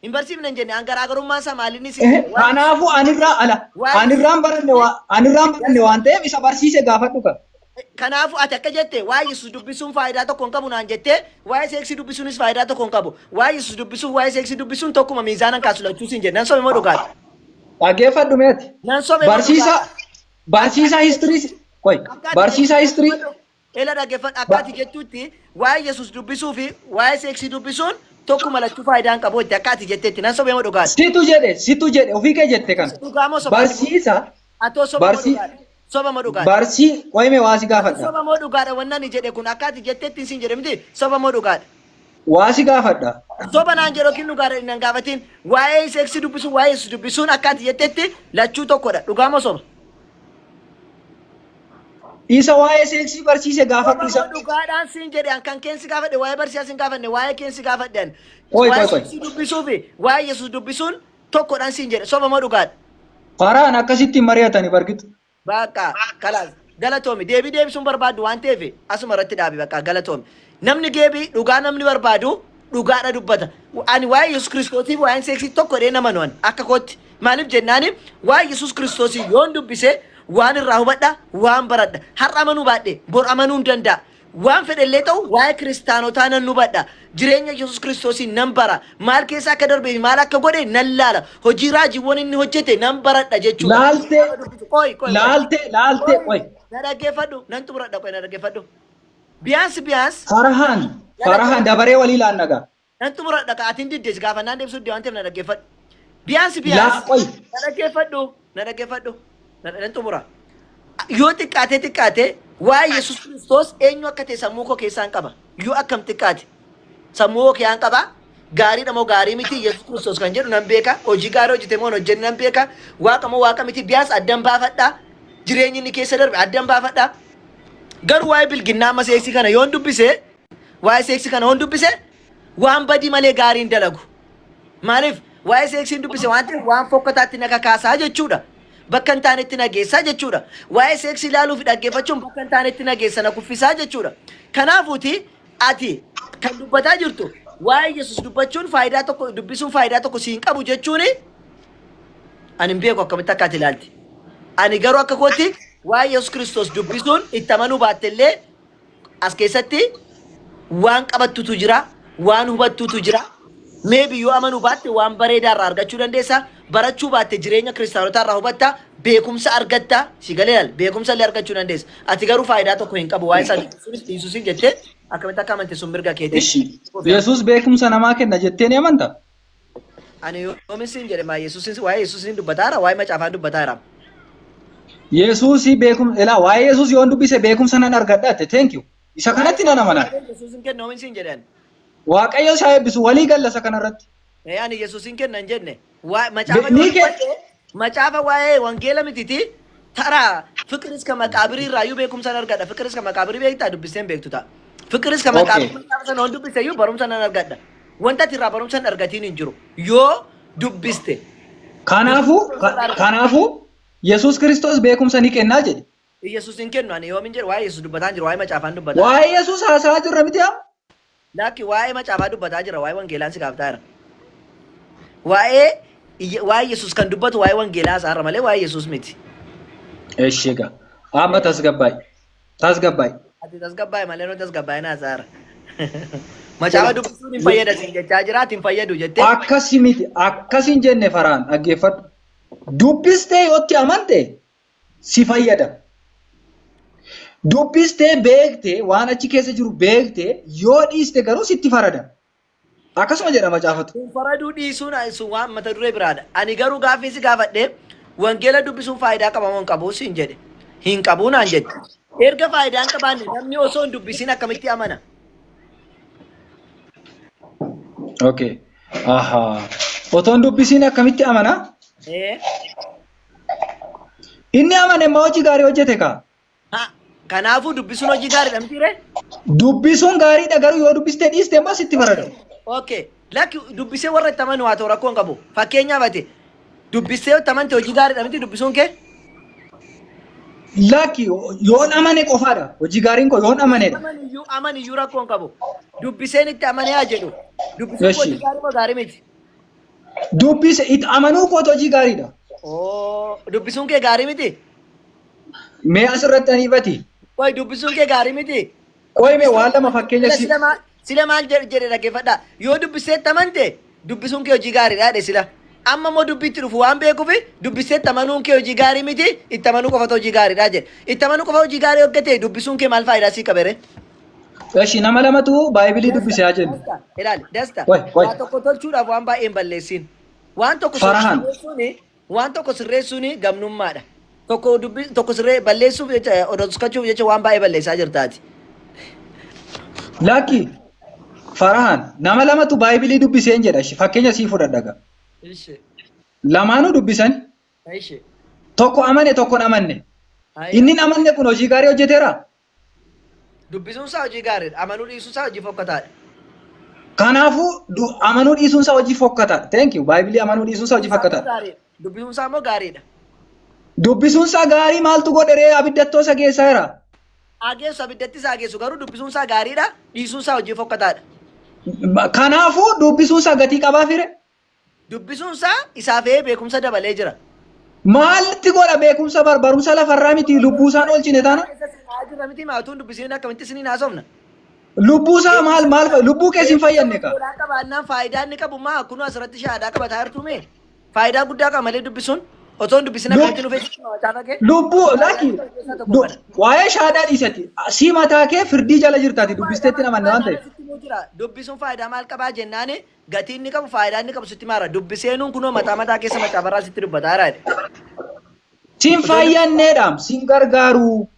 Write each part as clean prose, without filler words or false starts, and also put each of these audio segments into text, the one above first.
Hin barsiifne hin jenne an garaagarummaan isaa maalinni siin Ehe, jedhe. Waa'ee Kanaafuu anirraa ala waa'ee anirraan baranne waa anirraan baranne waan ta'eef isa barsiise gaafadhu ka. Kanaafuu ati akka jette waa'ee Yesuus dubbisuun faayidaa tokko hin qabu naan jettee waa'ee seeksii dubbisuunis faayidaa tokko hin qabu. Waa'ee Yesuus dubbisuuf waa'ee seeksii dubbisuun tokkuma miizaanan kaasu lachuu siin jedhe. Nan sobe moo dhugaadha? Dhaggeeffadhu mee ati. Nan sobe moo Barsiisaa dhugaadha? barsiisaa history qoy Akka ati barsiisaa history Ela dhaggeeffadhu akka ati jettutti waa'ee Yesuus dubbisuu fi waa'ee seeksii dubbisuun tokkuma lachuu faayidaa hin qabu jette akka ati jettetti. Nan sobe moo dhugaadha? Situ jedhe situ jedhe ofii kee jette kana. Dhugaa moo sobaati moo? Barsiisa Atoo soba moo Barsii dhugaadha? Soba moo dhugaadha? barsii qoyime waa si Ati gaafadha. soba moo dhugaadha wanni ani jedhe kun akka ati jettetti sin jedhe miti soba moo dhugaadha? Waa si gaafadha. Soba naan jedhu yookiin dhugaadha nan gaafatin waa'ee seeksii dubbisuun waa'ee Yesuus dubbisuun akka ati jettetti lachuu tokkodha. Dhugaa moo soba? Isa waa'ee seeksii barsiise gaafadhu Soba isa. moo dhugaadhaan siin jedhe an kan keen si gaafadhe waa'ee barsiisaa sin gaafanne waa'ee keen si gaafadhe an. Qoy Waa'ee qoy qoy. seeksii dubbisuu fi waa'ee Yesuus dubbisuun tokkodhaan siin jedhe soba moo dhugaadha? Faraan akkasitti hin mari'atani bargit. Bakka kalaas galatoomi deebii deebisuun barbaaddu waan ta'eef asuma irratti dhaabi bakka galatoomi. Namni deebii dhugaa namni barbaadu dhugaadha dubbata. Ani waa'ee Yesuus Kiristoosiif waa'een seeksii tokko jedhee nama nu'an akka kootti. Maaliif jennaani waa'ee Yesuus Kiristoosii yoon dubbise waan irraa hubadha waan baradha. Har'a amanuu baadhe bor amanuu hin danda'a. Waan fedhe illee ta'u waa'ee kiristaanotaa nan hubadha. Jireenya Yesuus Kiristoosii nan bara. Maal keessa akka darbee fi maal akka godhe nan laala. Hojii raajiiwwan inni hojjete nan baradha jechuudha. Laaltee Gaafa dubbisu qoy qoy qoy. laaltee laaltee Qoy qoy. na dhaggeeffadhu nan xumuradha qoy na dhaggeeffadhu. Biyaansi biyaans Farahaan na Farahaan dhaggeeffadhu. dabaree walii laannagaa. Nan xumuradha ka atiin didde si gaafannaan deebisuu didde waan ta'eef na dhaggeeffadhu. Biyaansi Laa biyaans qoy. na dhaggeeffadhu na dhaggeeffadhu nan xumura. Yoo xiqqaatee xiqqaate waa'ee Yesuus Kiristoos eenyu akka ta'e sammuu koo keessaan qaba. Yoo akkam xiqqaate sammuu koo keessaan qaba. Gaariidha moo gaarii miti Yesuus Kiristoos kan jedhu nan beeka. Hojii gaarii hojjete moo hin hojjenne nan beeka. Waaqa moo waaqa miti biyaans addan baafadha. Jireenyi inni keessa darbe addan baafadha. Garuu waa'ee bilginnaa amma seeksii kana yoon dubbise waa'ee seeksii kana yoon dubbise waan badii malee gaarii hin dalagu. Maaliif waa'ee seeksiin dubbise waan ta'eef waan fokkataatti na kakaasaa jechuudha. Bakka hin taanetti na geessaa jechuudha. Waa'ee seeksii ilaaluu fi dhaggeeffachuun bakka hin taanetti na geessa na kuffisaa jechuudha. Kanaafuuti ati kan dubbataa jirtu waa'ee Yesuus dubbachuun faayidaa tokko dubbisuun faayidaa tokko siin qabu jechuuni ani hin beeku akkamitti akka ati ilaalti. Ani garuu akka kootti waa'ee Yesuus Kiristoos dubbisuun itti amanuu baatte illee as keessatti waan qabattutu jira, waan hubattutu jira. Maybe yoo amanuu baatte waan bareedaa irraa argachuu dandeessa. Barachuu baatte jireenya kiristaanotaa irraa hubatta, beekumsa argatta. Si galee laal, beekumsa illee argachuu dandeessa. Ati garuu faayidaa tokko hin qabu. Waa'ee isaa dubbisuunis dhiisuusin jettee akkamitti akka amante sun mirga keeti. Ishi. Yesuus beekumsa namaa kenna jettee ni amanta? Ani yoomin siin jedhe maa Yesuusin waa'ee Yesuusin dubbataa jira waa'ee macaafaan dubbataa jira. Yesuusi beekum elaa waa'ee Yesuus yoon dubbise beekumsa nan argadha jette thank you. Isa kanatti nan amana. Yesuusin kenna yoomin siin jedhe ani. Waaqayyo isaa eebbisu walii galla isa kanarratti. Ee ani Yesuusin kenna hin jenne. Waa macaafa Ni yoo ke dubbadhe macaafa waa'ee wangeela mititi taraa fiqir iska maqaabirii irraa iyyuu beekumsa nan argadha. Fiqir iska maqaabirii beektaa dubbistee hin beektu ta'a. Fiqir iska Okay. maqaabirii macaafa sana yoon dubbise iyyuu barumsa nan argadha. Wanta ati irraa barumsa hin argatiin hin jiru. Yoo dubbiste. Kanaafuu kanaafuu Yesuus Kiristoos beekumsa ni kennaa jedhi. Yesuus hin kennu ani yoomin jedhu waa'ee Yesuus dubbataa hin jiru waa'ee macaafaan dubbataa jira. Waa'ee Yesuus haasa'aa jirra miti amma? Lakki waa'ee macaafaa dubbataa jira waa'ee wangeelaan si gaaftaa jira. Waa'ee waa'ee Yesuus kan dubbatu waa'ee wangeelaa haasa'aa malee waa'ee Yesuus miti. Eshi egaa amma tasgabbaa'i. Tasgabbaa'i. Ati tasgabbaa'i malee nuti tasgabbaa'ina haasa'aa Macaafa dubbisuun hin fayyada siin jechaa jira ati hin fayyadu jettee. Akkasi miti akkas hin jenne faraan dhaggeeffadhu. Dubbistee yootti amante si fayyada. Dubbistee beektee waan achi keessa jiru beektee yoo dhiiste garuu sitti farada. Akkasuma jedha macaafatu. Kun faraduu dhiisuun sun waan mata duree biraadha. Ani garuu gaaffii si gaafadhe wangeela dubbisuun faayidaa qaba moo hin qabu siin jedhe. Hin qabu naan jette. Erga faayidaa hin qabaanne namni osoo hin dubbisiin akkamitti amana? Okay. Ahaa. Otoo hin dubbisiin akkamitti amana? Ee. Inni amane immoo hojii gaarii hojjete kaa. Ha, kanaafuu dubbisuun hojii gaariidha miti ree? Dubbisuun gaariidha garuu yoo dubbistee dhiiste immoo sitti farada. Okay. Lakki dubbisee warra itti amanu haa ta'u rakkoo hin qabu. Fakkeenyaaf ati dubbistee itti amante hojii gaariidha miti dubbisuun kee? Lakki yoon amane qofaadha. Hojii gaariin koo yoon amanedha. Amaniyyuu amaniyyuu rakkoo hin qabu. Dubbiseen itti amanee haa jedhu. Dubbisuun koo hojii Eshi. gaarii moo gaarii miti? Dubbise itti amanuu kootu hojii gaariidha. Oo, dubbisuun kee gaarii miti? Mee asirratti ani ifati. Qoy dubbisuun kee gaarii miti? Qoy mee waan lama fakkeenya Sila si. sila maal sila maal jedhe jedhe dhaggeeffadhaa. Yoo dubbiseetti amante dubbisuun kee hojii gaariidha jedhe sila. Amma immoo dubbiitti dhufu waan beekuuf dubbiseetti amanuun kee hojii gaarii miti itti amanuu qofatu hojii gaariidha jedhe. Itti amanuu qofa hojii gaarii hogga ta'e dubbisuun kee maal faayidaa sii qabere? Eshi nama lamatu baay'ibilii Dasta, dubbise haa jennu. dasta, ilaali, dasta. Qoy qoy. Waa tokko tolchuudhaaf waan baay'ee hin balleessin. Waan tokko Farahan. sirreessuuni, waan tokko sirreessuuni gamnummaadha. Tokko dubbi tokko sirree balleessuuf jecha odoskachuuf jecha waan baay'ee balleessaa jirtaati. Lakki Farahan nama lamatu baay'ibilii dubbiseen jedha. Ishi fakkeenya sii fudhadha gaa. Ishi, Lamaanuu dubbisan ishi. tokko amane tokko hin amanne. Ayya. Inni hin amanne kun hojii gaarii hojjeteera. Dubbisuun isaa hojii gaariidha. Amanuu dhiisuun isaa hojii fokkataadha. Kanaafuu amanuu dhiisuun isaa hojii fokkataadha. Thank you. Baay'ibilii amanuu dhiisuun isaa hojii Dubbisuun isaa immoo fokkataadha. gaariidha. Dubbisuun isaa immoo gaariidha. Dubbisuun isaa gaarii maaltu godhe ree abiddattoo isa geessaa jira. Haa geessu abiddatti isaa geessu garuu dubbisuun isaa gaariidha. Dhiisuun isaa hojii fokkataadha. Kanaafuu dubbisuun isaa gatii qabaa fire. Dubbisuun isaa isaaf ee beekumsa dabalee jira. Maalitti godha beekumsa bar barumsa lafarraa miti lubbuu isaan oolchine taana. Keessa seenaa jirra miti maa utuu hin dubbisiin akkamitti isiniin haasofna. Lubbuu isaa maal maal lubbuu keessa hin Beekumsa fayyadne ka. wangeelaa qabaannaan faayidaa inni qabu maa kunoo asirratti shahaadaa qabataa jirtuu mee? Faayidaa guddaa qaba malee dubbisuun otoo hin dubbisin akkamitti nu feesisuu macaafa kee? Lubbuu Faayidaa lakki inni qabu keessaa tokko kana. waa'ee shahaadaa dhiisati si mataa kee firdii jala jirtaati Faayidaa dubbisteetti maal namanne qabaa waan jennaan ta'eef. sitti himuu jira. Dubbisuun faayidaa maal qabaa jennaani Gatii inni qabu faayidaa inni qabu sitti himaara. Dubbiseenuun kunoo mataa mataa keessa macaafarraa sitti dubbataara jedhe. Sin Otoo inni faayyanneedhaam sin gargaaru.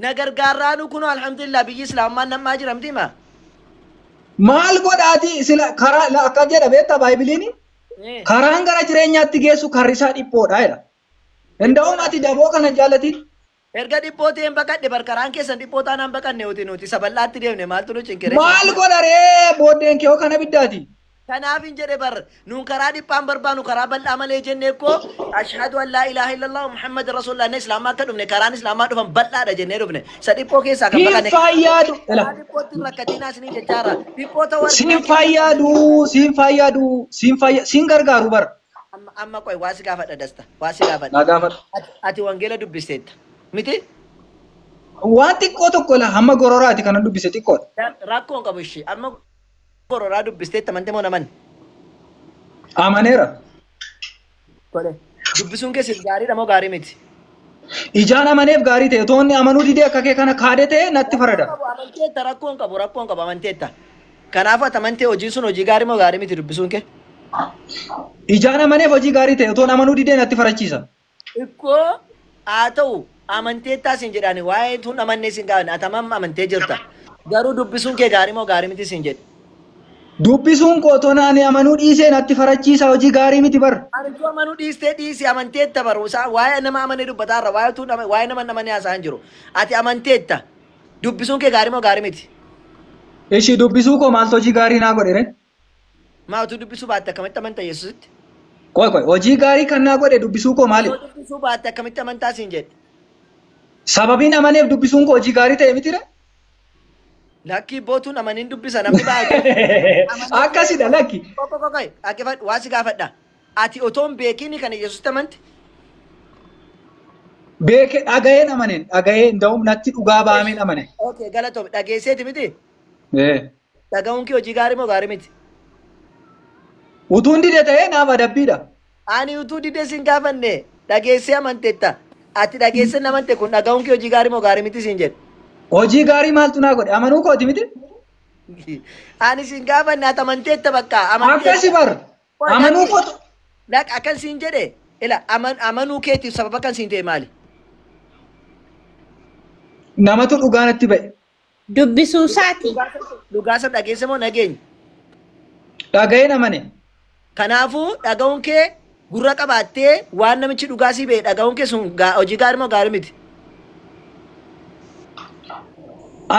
na gargaarraanuu kunoo alhamdulillah biyyi islaamummaan nam'aa jira miti maa. Maal godhaati sila karaa la akka jedha beektaa baaybiliini karaan gara jireenyaatti geessu karri isaa dhiphoodha jedha. Danda'uun ati daboo kana hin jaallatin. Erga dhiphoo ta'een baqadhe bar karaan keessan dhiphoo taanaan baqanne uti nuti isa bal'aatti deemne maaltu nu cinqere Maal godha ree booddeen kee hoo kan abiddaati. Kanaafin jedhe bar nuun karaa dhiphaan barbaanu karaa bal'aa malee jennee koo ashhadu an laa ilaaha illallah muhammad rasulullah jennee islaamaa akka dhufne karaan islaamaa dhufan bal'aadha jennee dhufne isa dhiphoo keessaa kan Hin baqanne faayyaadu. Ela. karaa dhiphootti hin rakkatinaa isiniin jechaarra dhiphoo ta'uu Siin arginaan faayyaadu, siin faayyaadu, siin faayya, siin gargaaru bara. Amma amma qoy waa si gaafadha Dasta. Waa si gaafadha. Naa gaafadhu. Ati, ati wangeela dubbisteetta. Miti? Waan xiqqoo tokko la hamma gororaati kanan dubbise xiqqoodha. Rakkoo hin qabu ishee. Amma gororaa dubbisteetta amante moo naman? Amaneera. Tole. Dubbisuun kee siif gaariidha moo gaarii miti? Ijaan amaneef gaarii ta'e otoo inni amanuu didee akka kee kana kaade ta'e natti Rakkoo farada. hin qabu amanteetta rakkoo hin qabu rakkoo hin qabu amanteetta. Kanaafuu ati amantee hojiin sun hojii gaarii moo gaarii miti dubbisuun kee? Ijaan amaneef hojii gaarii ta'e otoon amanuu didee natti farachiisa. Ikkoo haa ta'u amanteettaa siin jedhaani waa'ee tun amannee siin gaafanne ati amam amantee jirta. Garuu dubbisuun kee gaarii moo gaarii miti siin jedhe. Dubbisuun koo otoon ani amanuu dhiisee natti farachiisa hojii gaarii miti bar. Ani utuu amanuu dhiistee dhiisi amanteetta baru isaa waa'ee nama amanee dubbataarra waa'ee utuu waa'ee nama hin amanee haasa'aa hin jiru. Ati amanteetta. Dubbisuun kee gaarii moo gaarii miti? Ishi dubbisuu koo maaltu hojii gaarii naa godhe ree? Maa utuu dubbisuu baatte akkamitti amanta Yesuusitti? Qoy qoy hojii gaarii kan naa godhe dubbisuu koo maali? Osoo dubbisuu baatte akkamitti amantaa siin jedhe? Sababiin amaneef dubbisuun koo hojii gaarii ta'e miti ree? Lakkii bootuun amanin dubbisa namni baay'ee. Akkasidha lakki. Qoqo qoqo dhaggeeffadhu waa si gaafadha. Ati otoo hin beekiin kan Yesuusitti amante? Beeke dhaga'een amaneen dhaga'ee nda'um natti dhugaa ba'ameen amane. Okay galatoomi dhageesseeti miti? Ee. Dhaga'uun kee hojii gaarii moo gaarii miti? Utuun dide ta'ee naaf adabbiidha. Ani utuu didee sin gaafanne dhageessee amantetta. Ati dhageessee hin amante kun dhaga'uun kee hojii gaarii moo gaarii miti siin jedhe. Hojii gaarii maaltu naa godhe amanuu kooti miti? Ani sin gaafanne ati amanteetta bakka Akkasi amanteetta. bar Qoy amanuu lakki kootu lak akkan siin jedhe ila amanuu keetiif sababa kan siin ta'e maali? Namatu dhugaa natti ba'e. Dubbisuu isaati. Dhugaa san dhageesse moo nageenya? Dhaga'een amane. Kanaafuu dhaga'uun kee gurra qabaattee waan namichi dhugaa sii ba'e dhaga'uun kee sun hojii gaarii moo gaarii miti?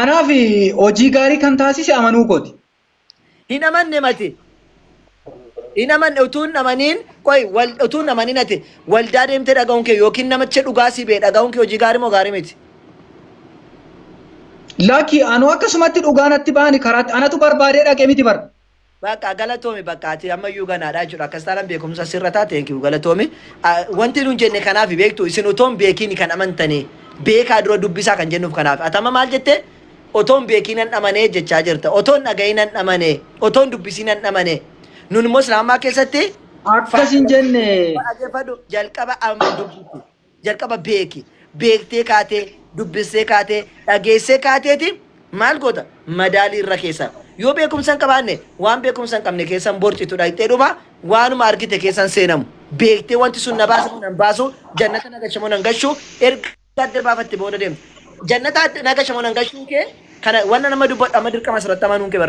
Anaaf hojii gaarii kan taasise amanuu kooti. Hin amanne mati. Hin amanne utuu hin amaniin qoy wal utuu hin amaniin ati waldaa deemtee dhaga'uun kee yookiin namicha dhugaa sii ba'e dhaga'uun kee hojii gaarii moo gaarii miti? Lakki anuu akkasumatti dhugaa natti ba'ani karaatti anatu barbaadee dhaqe miti bar. Bakka galatoomi, bakka ati ammayyuu ganaadha jechuudha. Akkas taanaan beekumsa sirra taate, thank you, galatoomi. Wanti nuun jenne kanaaf, beektu, isin otoo hin beekiin kan amantanii, beekaa dura dubbisaa kan jennuuf kanaaf. Ati amma maal jette? Otoo hin beekiin nan amanee jechaa jirta. Otoo hin dhaga'iin nan amanee. Otoo hin dubbisiin nan amanee. Nun immoo Islaamaa keessatti Akkas hin jenne. Dhaggeeffadhu, jalqaba amma dubbisi. Jalqaba beeki. Beektee kaatee, dubbistee kaatee, dhageessee kaateeti maal goota? Madaalii irra keessa. Yoo beekumsa hin qabaanne, waan beekumsa hin qabne keessan borcitu dhaqxee dhuma waanuma argite keessan seenamu. Beektee wanti sun na baasa moo nan baasu, jannata na gasha moo nan gashu, erga adda baafatte booda deemta. Jannata na gasha moo nan gashuun kee kana wanna nama dubbadhu amma dirqama asirratti amanuun kee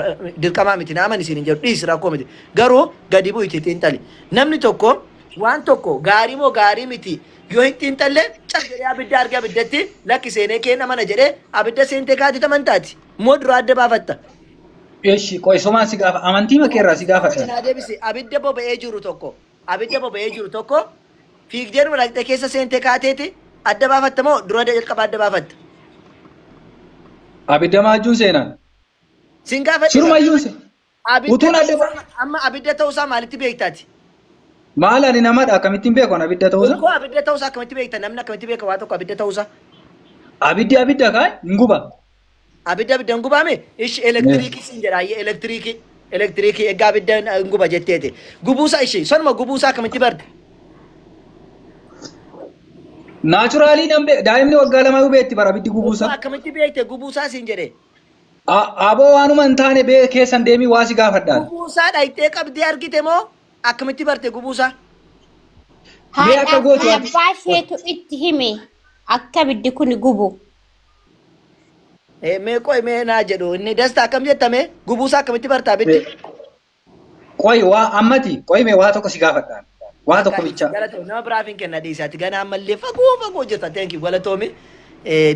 dirqamaa miti, na amani siin hin jedhu, dhiisi, rakkoo miti. Garuu gadi bu'iti xiinxali. Namni tokko waan tokko gaarii moo gaarii miti yoo hin xiinxalle, cal jedhee abidda argee abiddatti lakki seenee keen amana jedhee abidda seentee kaatee amantaati moo dura adda baafatta? Eshi, qoysumaan si gaafa, amantii makee irraa si gaafadha. Naa deebisi, abidda boba'ee jiru tokko, abidda boba'ee jiru tokko fiigdee dhuma dhaqxee keessa seentee kaateeti adda baafatta moo dura jalqaba adda baafatta? Abidda maajjuun seenan. Sin gaafadhe. Sirumayyuun se. Abidda Utuun adda amma abidda ta'uusaa maalitti beektaati? Maal, ani namadha, akkamittiin beeku ani abidda ta'uusaa? Tokko abidda ta'uusaa akkamitti beekta? Namni akkamitti beeka waa tokko abidda ta'uusaa? Abiddi abidda kaa hin guba. Abidda abidda hin gubaame? Ishi, elektiriikii siin jedha, ayyee, elektiriikii. Elektiriikii egaa abidda hin guba jetteeti. Gubuusaa, ishee sanuma gubuusaa akkamitti barte? Naturally nan beeka, daa'imni waggaa 2 beekti bara abiddi gubuusaa. Akkamitti beekte gubuusaa siin jedhe? Aboo, waanuma hin taane bee keessan deemii waa si gaafadhaan. Gubuusaa dhayxee qabdee argite moo akkamitti barte gubuusaa? Mee akka Haadhaaf gootu ati. Abbaa isheetu itti hime akka abiddi kun gubu. Mee qoy, mee naa jedhu inni Dasta akkam jettame, gubuusaa akkamitti barta abiddi? Qoy, waa ammati qoy, mee waa tokko si gaafadhaan. Waa tokko bichaa. Galatoomi, nama biraaf hin kenna, dhiisi, ati ganaa ammallee fagoo fagoo jirta, thank you, galatoomi.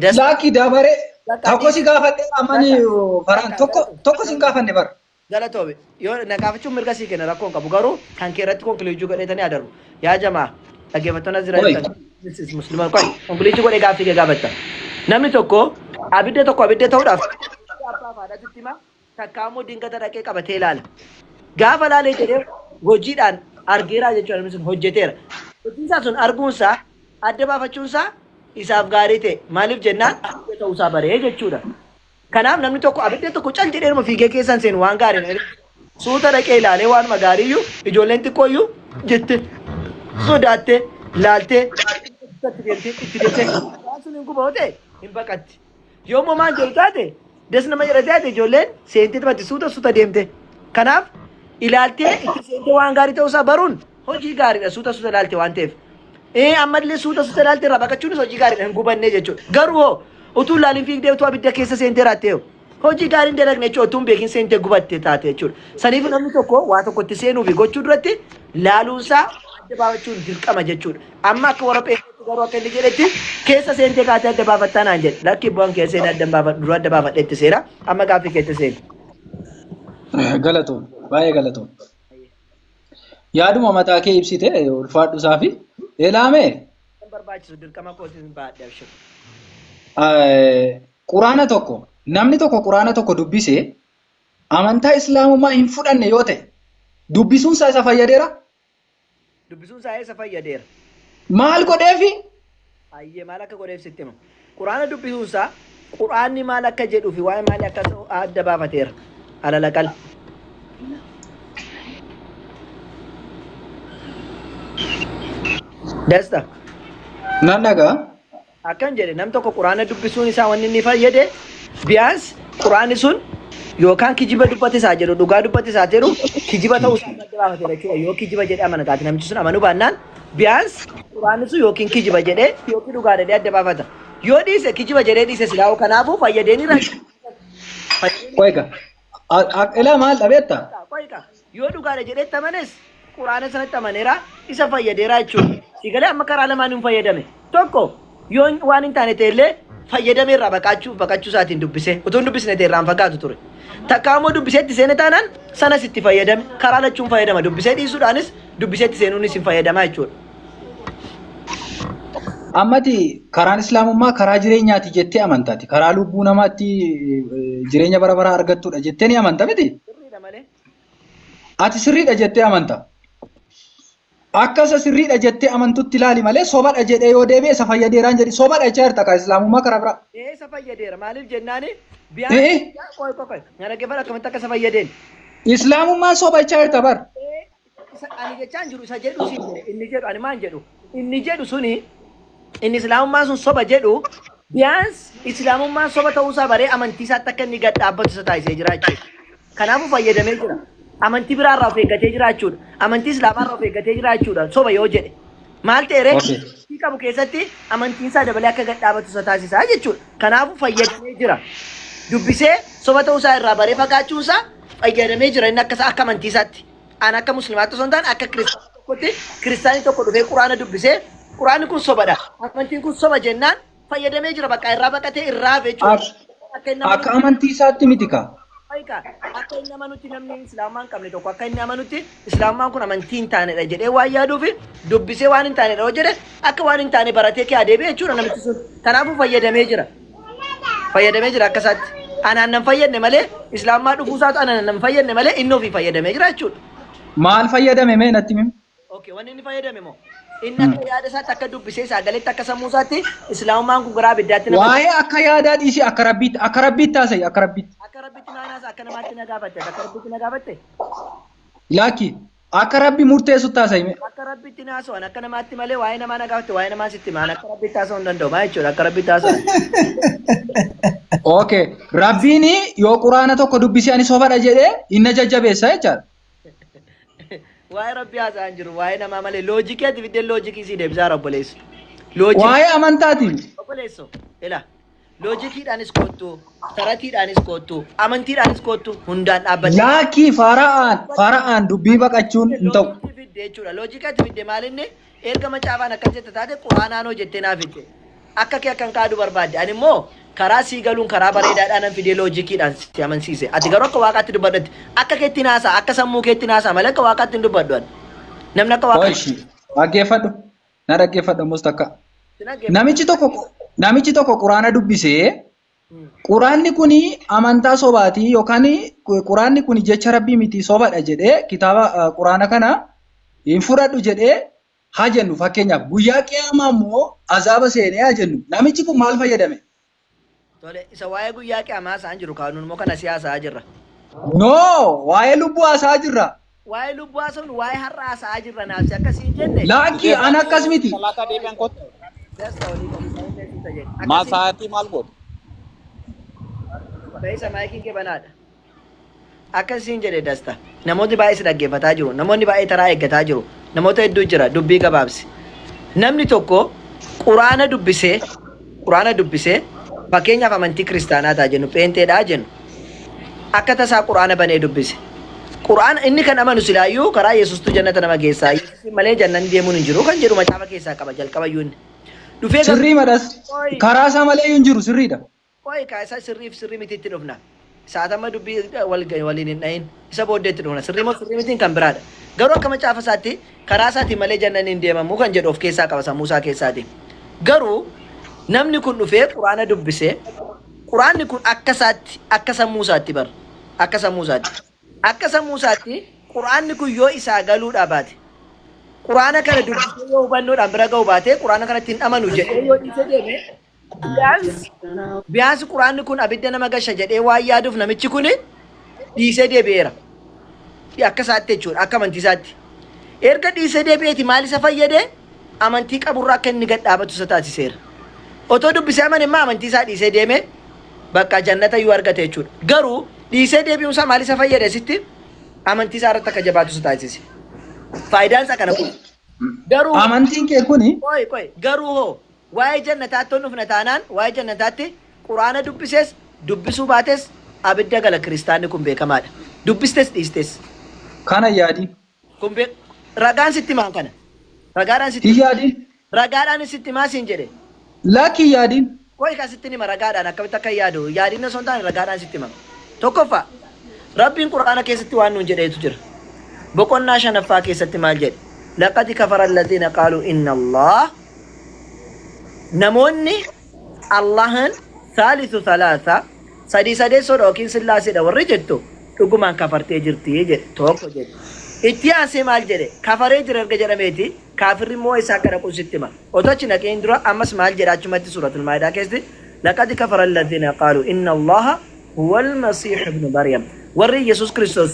Dasta. Laakki, dabaree Bakka tokko si gaafadhe ammani Bakka. faraan tokko tokko si hin gaafanne bara. Galatoomi. Yoo na gaafachuun mirga sii kenna, rakkoo hin qabu, garuu kan kee irratti conclude godheetanii adarbu. Yaa jamaa, dhaggeeffattoonni as Qoy. jiran, this is Musliima, qoy, conclude godhee gaaffii kee gaafatta. Namni tokko abidda tokko abidda ta'uudhaaf abbaa fi haadhatu itti hima, takkaa immoo dingata dhaqee qabatee ilaala. Gaafa ilaalee jedhee hojiidhaan argeeraa jechuudha, namni sun hojjeteera. Hojiin isaa sun arguunsaa, adda baafachuunsaa isaaf gaarii ta'e. Maaliif jennaan, abidda ta'uusaa baree jechuudha. Kanaaf namni tokko abidda tokko cal jedhee fiigee keessan seenu waan gaarii suuta dhaqee ilaalee, waanuma gaariiyyuu ijoolleen xiqqooyyuu jette sodaattee laaltee itti deemtee itti deemtee waan sun hin guba yoo ta'e hin baqatti. Yoo immoo maan jedhu taate, das nama jedha taate, ijoolleen seentee taphatti suuta suuta deemte. Kanaaf ilaaltee itti seentee waan gaarii ta'uusaa baruun hojii gaariidha, suuta suuta ilaalte waan ta'eef. Ammallee suuta suuta ilaalte irraa baqachuunis hojii gaariidha, hin gubannee jechuudha. Garuu hoo utuu ilaaliin fiigdee utuu abidda keessa seentee raattee hoo hojii gaarii hin dalagne jechuudha, utuu hin beekin seentee gubatte taate jechuudha. Saniif namni tokko waa tokko itti seenuu fi gochuu duratti laaluunsaa, adda baafachuun dirqama jechuudha. Amma akka warra Pheenxeetti garuu akka inni jedhetti keessa seentee kaatee adda baafattaa naan jedhe. Lakki, bu'aan keessa seenee adda hin baafadhu, dura adda baafadhee itti seena. Amma gaaffii keetti seeni. Galatoom, baay'ee galatoom. Yaaduma mataa kee ibsite, ulfaadhu isaa fi ilaame. Hin barbaachisu, dirqama kootiin baadhe, abshir. Quraana tokko, namni tokko quraana tokko dubbisee amantaa Islaamummaa hin fudhanne yoo ta'e, dubbisuun isaa isa fayyadeera? Dubbisuun isaa eessa fayyadeera? Maal godheefi? Ayyee, maal akka godheef sitti hima. Quraana dubbisuun isaa quraanni maal akka jedhuu fi waa'ee maalii akka adda baafateera. Alalaqal. Dasta. Nan dhagaa. Akkan jedhe, nam tokko quraana dubbisuun isaa wanni inni fayyade biyaans quraanni sun yookaan kijiba dubbate isaa jedhu, dhugaa dubbate isaa jedhu, kijiba ta'uu isaa adda baafateera jechuudha. Yoo kijiba jedhee amana taate, namichi sun amanuu baannaan, biyaans quraanni sun yookiin kijiba jedhee yookiin dhugaa jedhee adda baafata. Yoo dhiise, kijiba jedhee dhiise silaa'u, kanaafuu fayyadee ni rakkata. Qoyga. Ilaa, maal dhabeetta? Qoyqa. Yoo dhugaadha jedhetti amanes, quraana sanatti amaneera, isa fayyadeera jechuudha. Sigalee amma karaa lamaan hin fayyadame. Tokko, yoo waan hin taane ta'ellee fayyadame irraa baqachuu isaatiin dubbisee, utuu hin dubbisne ta'e irraan fagaatu ture. Takkaa immoo dubbisee itti seene taanaan sanas itti fayyadame, karaa lachuun fayyadama, dubbisee dhiisuudhaanis dubbisee itti seenuunis hin fayyadamaa jechuudha. Ammati karaan Islaamummaa karaa jireenyaati jettee amantaati. Karaa lubbuu namaatti jireenya bara baraa argattudha jettee ni amanta miti? Sirriidha malee. Ati sirriidha jettee amanta. Akka isa sirriidha jettee amantutti ilaali malee sobadha jedhee yoo deebi'e isa fayyadeeraan jedhi sobadha jechaa jirta kaa islaamummaa karaa biraa. Ee isa fayyadeera maaliif jennaani Ee qoy qoy qoy na dhaggeeffadhu akkamitti akka isa fayyadeen. Islaamummaan soba jechaa jirta bar. Ee isa ani jechaan jiru isa jedhu siin jedhe inni jedhu ani maan jedhu inni jedhu suni inni islaamummaan sun soba jedhu biyaans islaamummaan soba ta'uusaa baree amantii isaatti akka inni gad dhaabbatu isa taasisee jira jechuudha. Kanaafuu fayyadamee jira. Amantii biraarraa of eeggatee jira jechuudha. Amantii islaamaarraa of eeggatee jira jechuudha. Soba yoo jedhe. Maal ta'e ree? Okay. Amantii qabu keessatti amantiin isaa dabalee akka gad dhaabatu isa taasisaa jechuudha. Kanaafuu fayyadamee jira. Dubbisee soba ta'uu isaa irraa baree fagaachuun isaa fayyadamee jira inni akka isaa akka amantii isaatti. An akka muslimaatti osoo hin taane akka kiristaana tokkotti kiristaanni tokko dhufee quraana dubbisee quraanni kun sobadha. Amantiin kun soba jennaan fayyadamee jira bakka irraa baqatee irraa hafe jechuudha. Akka inni Akka amanutti amantii isaatti miti kaa. Ayika akka inni amanutti namni islaamummaa hin qabne tokko akka inni amanutti islaamummaan kun amantii hin taanedha jedhee waan yaaduuf dubbisee waan hin taanedha yoo jedhe akka waan hin taane baratee kee adeebi'e jechuudha namichi sun. Kanaafuu fayyadamee jira. Fayyadamee jira akka isaatti. Anaan nan fayyadne malee islaamummaa dhufuu isaatu anaan nan fayyadne malee inni ofii fayyadamee jira jechuudha. Maal fayyadame mee natti himi. Okay, wanni inni fayyadame moo? Inni akka yaada isaatti akka dubbisee sagaletti akka sammuu isaatti islaamummaan kun garaa abiddaatti nama Waa'ee akka yaadaa dhiisii akka rabbiitti akka rabbiitti haasa'i akka rabbiitti. Akka rabbitti naanaas akka namaatti na gaafatte akka rabbitti na gaafatte. Lakki akka rabbi murteessutti haasa'i mee. Akka rabbitti naasa'an akka namaatti malee waa'ee namaa na gaafatte waa'ee namaa sitti himaan akka rabbitti haasa'uu hin danda'u maa jechuudha akka rabbitti haasa'an. Okay. Rabbiin yoo quraana tokko dubbisee ani sobadha jedhee inna jajjabeessa jechaadha. Waa'ee rabbii haasa'an jiru waa'ee namaa malee loojikii ati fiddee loojikii sii deebisaa obboleessu. Loojikii Waa'ee amantaatiin. obboleessu ila loojikiidhaanis koottu taratiidhaanis koottu amantiidhaanis koottu hundaan dhaabbattee. Laakii fara'aan fara'aan dubbii baqachuun hin ta'u. Loojikii fidde jechuudha. Loojikii ati fidde maalinni erga macaafaan akkas jette taate quraanaan hoo jettee naa fidde. Akka kee akkan kaadu barbaadde. Ani immoo karaa sii galuun karaa bareedaadhaan nan fidee loojikiidhaan si amansiise. Ati garuu akka waaqaatti dubbadhatti. Akka keetti naasaa akka sammuu keetti naasaa malee akka waaqaatti hin dubbadhu ani. Namni akka waaqaatti. Oishi dhaggeeffadhu. Na dhaggeeffadhu ammas takka. Si dhaggeeffadhu. Namichi tokko quraana dubbisee quraanni kun amantaa sobaati yookaan quraanni kun jecha rabbii miti sobadha jedhee kitaaba quraana kana hin fudhadhu jedhee haa jennu fakkeenyaaf guyyaa qiyaamaa immoo azaaba seenee haa jennu namichi kun maal fayyadame? Tole isa waa'ee guyyaa qiyaamaa haasa'an jiru kaanuun immoo kana siyaasaa jirra. No waa'ee lubbuu haasa'aa jirra. Waa'ee lubbuu haasa'uun waa'ee har'a haasa'aa jirra naaf si akkasii hin jenne. Laakki an akkas miti. Salaataa deebi'an kottu. Dasta olii qabu isa jedhe. Maal Akkasii sa'aatii maal gootu? Beeysa maayikiin kee banaadha. Akkasiin jedhe Dasta. Namoonni baay'ee si dhaggeeffataa jiru. Namoonni baay'ee taraa eeggataa jiru. Namoota hedduu jira. Dubbii gabaabsi. Namni tokko quraana dubbisee quraana dubbisee fakkeenyaaf amantii kiristaanaa ta'a jennu pheenxeedhaa jennu akka tasaa quraana banee dubbise. Quraana inni kan amanu silaayyuu karaa Yesuustu jannata nama geessaa. Yesuusin malee jannanni deemuun hin jiru kan jedhu macaafa keessaa qaba jalqabayyuu inni. Dhufee garuu Sirrii madhas. Qoyi. Karaa isaa malee hin jiru sirriidha. Qoyi kaa isa sirriif sirrii mitiitti dhufna. Saatama dubbii wal waliin hin dhahin. Isa booddeetti dhufna. Sirrii moo sirrii mitiin kan biraadha. Garuu akka macaafa isaatti karaa isaatiin malee jannanni hin deemamu kan jedhu of keessaa qaba sammuu isaa keessaati. Garuu namni kun dhufee quraana dubbisee quraanni kun akka isaatti akka sammuu isaatti bar akka sammuu isaatti akka sammuu isaatti quraanni kun yoo isaa galuudhaa baate quraana kana dubbisee yoo hubannoodhaan bira ga'u baate quraana kanatti hin amanu jedhee yoo dhiisee deeme Biyaans biyaans quraanni kun abidda nama gasha jedhee waan yaaduuf namichi kun dhiisee deebi'eera. Akka isaatti jechuudha akka amantii isaatti. Erga dhiisee deebi'eeti maal isa fayyade amantii qaburraa akka inni gad dhaabatu isa taasiseera. Otoo dubbisee amane immoo amantii isaa dhiisee deeme bakka jannata iyyuu argate jechuudha. Garuu dhiisee deebi'uun isaa maal isa fayyade asitti amantii isaa irratti akka jabaatu isa taasise. Faayidaan isaa kana kun. Garuu Amantiin kee kuni qoy qoy garuu hoo Waa'ee jannataatti ol dhufna taanaan waa'ee jannataatti quraana dubbises dubbisuu baates abidda gala kiristaanni kun beekamaadha. Dubbistes dhiistes. Kana yaadin. Kun be ragaan sitti himaan kana. Ragaadhaan sitti Hin hima. yaadin. Ragaadhaan sitti himaa siin jedhe. Lakki hin yaadin. Qoy kan sitti hima ragaadhaan akkamitti akka yaadu yaadin osoo hin taane ragaadhaan sitti hima. Tokkoffaa Rabbiin quraana keessatti waan nuun jedheetu jira. Boqonnaa shanaffaa keessatti maal jedhe? Laqad kafara alladhiina qaaluu inna Allah Namoonni Allahan saalisu salaasa sadii sadeessoodha yookiin sillaaseedha warri jettu Dhugumaan kafartee jirti jedhe. Tokko jedhe. Itti aansee maal jedhe? Kafaree jira erga jedhameeti kaafirri immoo eessa akka dhaqu sitti hima. Otoo achi hin dhaqiin dura ammas maal jedha achumatti suuratul maa'idaa keessatti? Laqad kafara alladhiina qaaluu inna Allaaha huwal masiihu ibnu Maryam. Warri Iyyasuus Kiristoos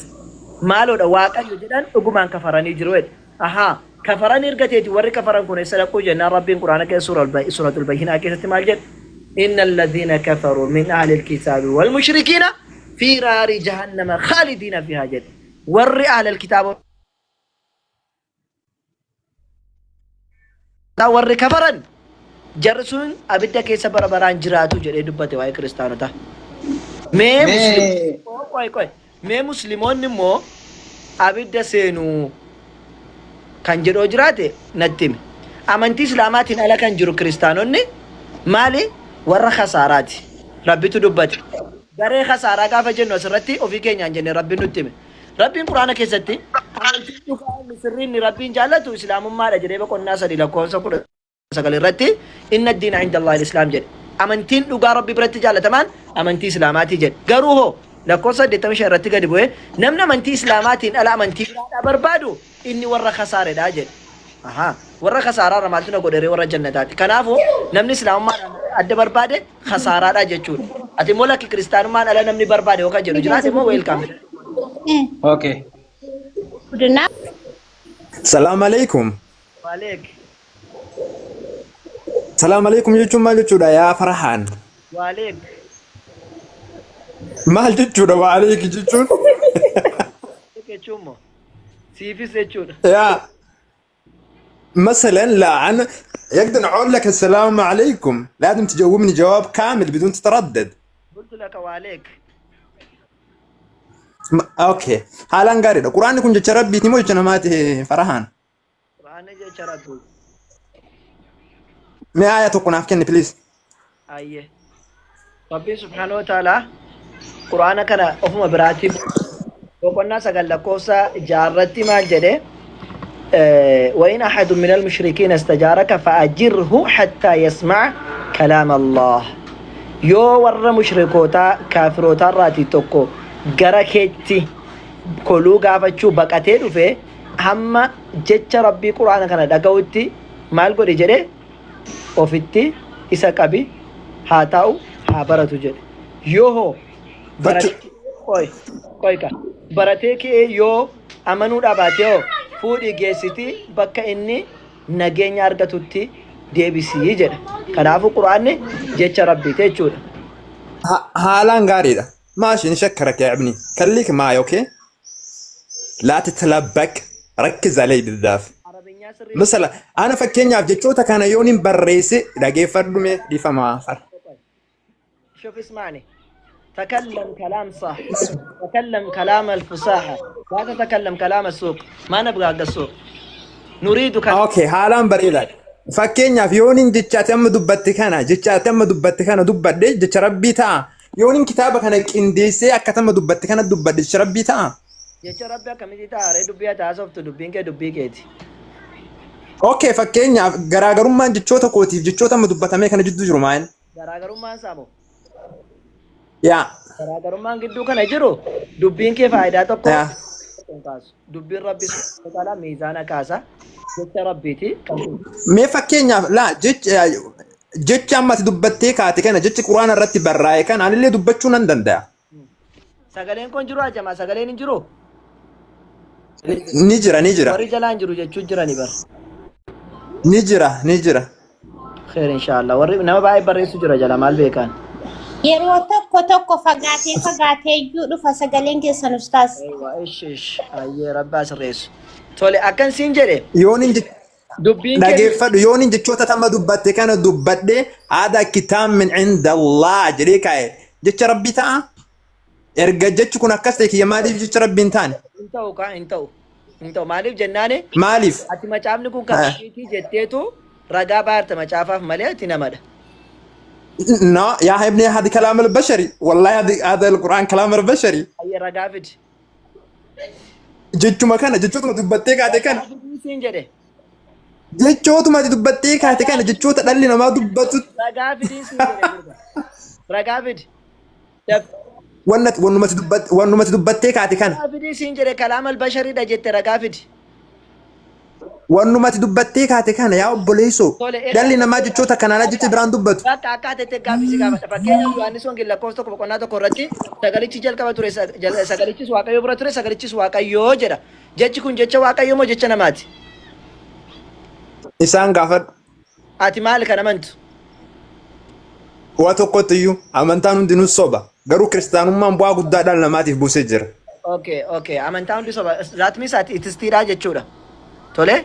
maaloodha Waaqayyo jedhan dhugumaan kafaranii jiru jedhe. Ahaa kafaran erga teeti warri kafaran kun eessa dhaquu jennaan Rabbiin Qur'aana keessa suuratul Bayyinaa keessatti maal jedhe? Inna alladhiina kafaruu min ahlil kitaabi wal mushrikiina fi raari jahannama khaalidiina fihaa jedhe. Warri ahlal kitaabotaa warri kafaran jarri sun abidda keessa bara baraan jiraatu jedhee dubbate waa'ee kiristaanotaa. Mee muslim Mee qoy qoy mee muslimoonni immoo abidda seenuu kan jedhoo jiraate natti himi. Amantii Islaamaatiin ala kan jiru kiristaanonni maali? Warra kasaaraati. Rabbitu dubbate. Garee kasaaraa gaafa jennu asirratti ofii keenyaan jenne Rabbiin nutti hime. Rabbiin Quraana keessatti amantiin dhugaa inni sirrii inni Rabbiin jaallatu Islaamummaadha jedhee boqonnaa 3 lakkoofsa 19 irratti inna diina inda Allahi islaam jedhe. Amantiin dhugaa Rabbi biratti jaallatamaan amantii Islaamaatii jedhe. Garuu hoo lakkoofsa 85 irratti gadi bu'ee namni amantii Islaamaatiin ala amantii biraadhaa barbaadu inni warra khasaaredha jedhe. Ahaa warra khasaaraarra maaltu na godheree warra jannataati. Kanaafuu namni Islaamummaadhaan adda barbaade khasaaraadha jechuudha. Ati immoo lakki kiristaanummaan ala namni barbaade yoo kan jedhu jiraate immoo welcome. Okay. Budina. Salaam alaikum. Waleek. Salaam alaikum jechuun maal jechuudha yaa Farhaan? Waleek. Maal jechuudha waa aleeki jechuun? Jechuun moo siifis jechuudha. Yaa مثلا لا انا يقدر اقول لك السلام عليكم لازم تجاوبني جواب كامل بدون تتردد. قلت لك وعليك. اوكي haalaan gaariidha. Quraanni kun jecha rabbiiti moo jecha namaati Farahaan? Quraanni jecha rabbiiti. Mee aaya tokko naaf kenni please. Ayyee. Rabbiin subhaanahu wa ta'aalaa Quraana kana ofuma biraatii boqonnaa 9 lakkoofsa 6 irratti maal jedhe? وإن أحد من المشركين استجارك فأجره حتى يسمع كلام الله. Yoo warra mushrikootaa kaafirootaa irraatii tokko gara keetti koluu gaafachuu baqatee dhufe hamma jecha Rabbii Quraana kana dhaga'utti maal godhi jedhe? Ofitti isa qabi haa taa'u haa baratu jedhe. Yoo hoo Bakki baratee qoy qoy ka baratee ka'ee yoo amanuu dhabaate hoo fuudhii geessitii bakka inni nageenya argatutti deebisii jedha. Kanaafuu Qur'aanni jecha Rabbiiti jechuudha. Haalaan gaariidha. Maashi نشكرك يا ابني خليك معي اوكي لا تتلبك ركز علي بالذات. Arabinyaa sirrii Masala ana fakkeenyaaf jechoota kana yoon hin barreesse dhageeffadhu mee dhiifama far. شوف اسمعني تكلم كلام صح تكلم كلام الفصاحة لا تتكلم كلام السوق ما نبغى حق السوق نريد كلام. Okay, haalaan bareedaadha. Fakkeenyaaf yoon hin jechaati amma dubbatte kana jechaati amma dubbatte kana dubbadhe jecha rabbii ta'a. Yoon hin kitaaba kana qindeessee akkatama dubbatte kana dubbadhe jecha rabbii ta'a. Jecha rabbi akkamitti ta'a ree dubbii ati haasoftu dubbiin kee dubbii keeti. Okay, fakkeenyaaf garaagarummaan jechoota kootiif jechoota amma dubbatamee kana jidduu jiru maal? Garaagarummaan isaa moo? Yaa. Garaagarummaan gidduu kana jiru dubbiin kee faayidaa tokko Yaa. hin kaasu. Dubbiin rabbi subhaanahu wa ta'aalaa miizaana kaasa. Jecha rabbiiti. Kan Mee fakkeenyaaf laa jecha jecha amma ati dubbattee kaate kana jechi quraana irratti barraa'e kana anillee dubbachuu nan danda'a. Sagaleen kun jiru ajamaa sagaleen hin jiru. Ni jira ni jira. Warri jalaa hin jiru jechuu jirani bar. Ni jira ni jira. Kheer inshaallah. Warri nama baay'ee barreessu jira jala maal beekaan. Yeroo tokko tokko fagaatee fagaatee iyyuu dhufa sagaleen keessan ustaas. Eeywa ish ish. Ayyee rabbaa sirreessu. Tole akkan siin jedhe Yoon hin dubbiin kee dhageeffadhu yoon hin jechoota tamma dubbatte kana dubbadhe haadha kitaab min inda Allah jedhee kaa'e jecha rabbii ta'a. Erga jechi kun akkas ta'e kiyya maaliif jecha rabbii hin taane? Hin ta'u kaa hin ta'u. Hin ta'u maaliif jennaani Maaliif? ati macaafni kun kan rabbiitii jetteetu ragaa baarta macaafaaf malee ati namadha. No, يا ابني هذا كلام البشري والله هذا القرآن كلام البشري. Ayyee ragaa fidi. Jechuma kana jechootuma dubbattee kaate kana Ragaa fidii siin jedhe. jechootuma ati dubbattee kaate kana jechoota dhalli namaa dubbatu. Ragaa fidii siin jedhe gurba. Ragaa fidi. Daf. Wannumati dubbattee kaate kana. Ragaa fidi siin jedhe, kalaama albashariidha jette, ragaa fidi. Wannumati dubbattee kaate kana, yaa obboleessoo. Tole, Dhalli namaa jechoota kanaan jecha biraan dubbatu. Bakka akka ati gaaffii si gaafadha. Fakkeenyaaf, Yohaannis Wangeelaa lakkoofsa 1 boqonnaa 1 irratti "Sagalichi jalqaba ture, sagalichis Waaqayyo bira ture, sagalichis Waaqayyoo" jedha. Jechi kun jecha Waaqayyoo moo jecha namaati? Isaan gaafadhu. Ati maali kan amantu? Waa tokkotti iyyuu amantaan hundinuu soba. Garuu kiristaanummaan bu'aa guddaa dhala namaatiif buusee jira. Okay. Amantaa hundi soba. That means ati atheistiidha jechuudha. Tole?